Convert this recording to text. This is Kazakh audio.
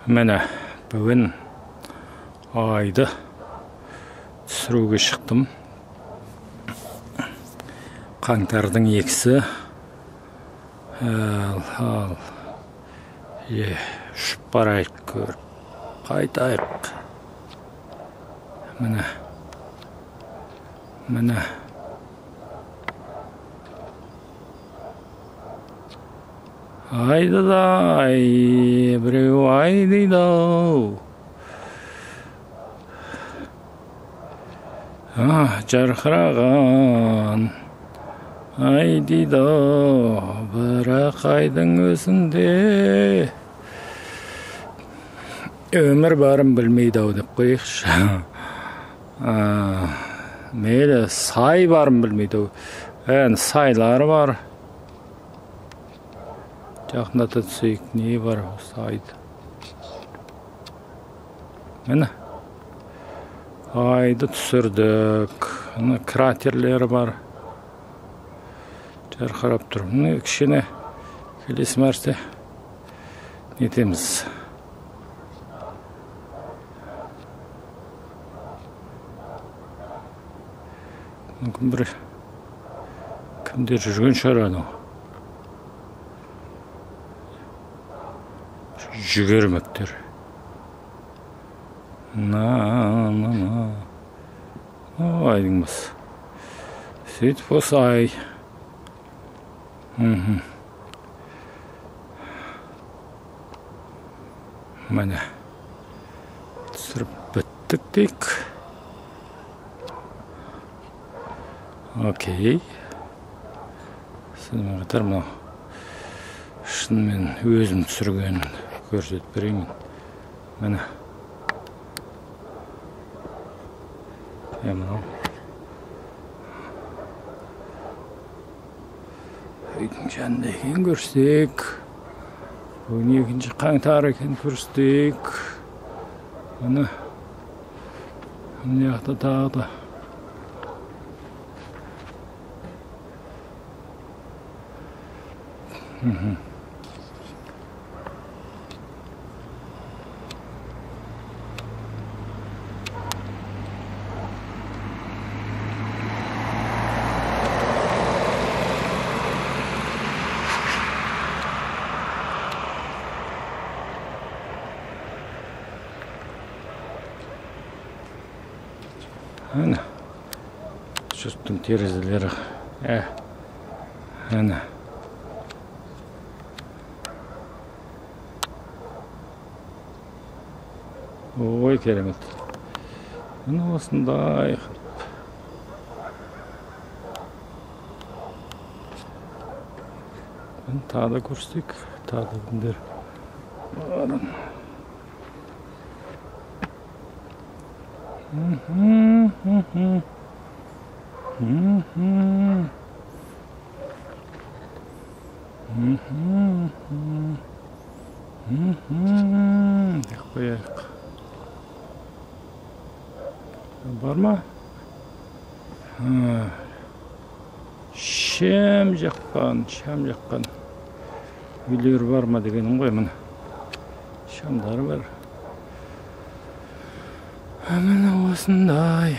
Міне, бүгін айды түсіруге шықтым. Қаңтардың 2-сі. Ал, ұшып барайық, көріп қайтайық. Міне, міне. Айдыда ай, біреу ай дейді ау. Жарқыраған ай дейді ау, бірақ айдың өзінде өмір барын білмейді ау деп қояйықшы. Мейлі, сай барын білмейді ау. Ән, сайлар бар. Жақындата түсейік, не бар осы айды. Міне, айды түсірдік. Міне, кратерлері бар. Жарқырап тұр. Міне, кішкене келесі мәрте нетеміз. Мүмкін бір кімдер жүрген шығар анау. Жүгермектер. На, на, на. Айдың басы. Сөйтіп осы ай. Міне. Түсіріп біттік дейік. Окей. Сонымен қатар мынау шынымен өзім түсірген көрсетіп берейін. Міне. Мынау. Үйдің жанында екен көрсек. Бүгін 2 қаңтар екен көрсетейік. Міне. Мына жақта тағы да. Әне, жұрттың терезелері. Әне. Ой, керемет. Міне осындай. Тағы да көрсетейік. Тағы да кімдер бар. Деп қояйық. Бар ма? Шам жаққан, шам жаққан үйлер бар ма дегенім ғой, міне. Шамдар бар. Міне осындай.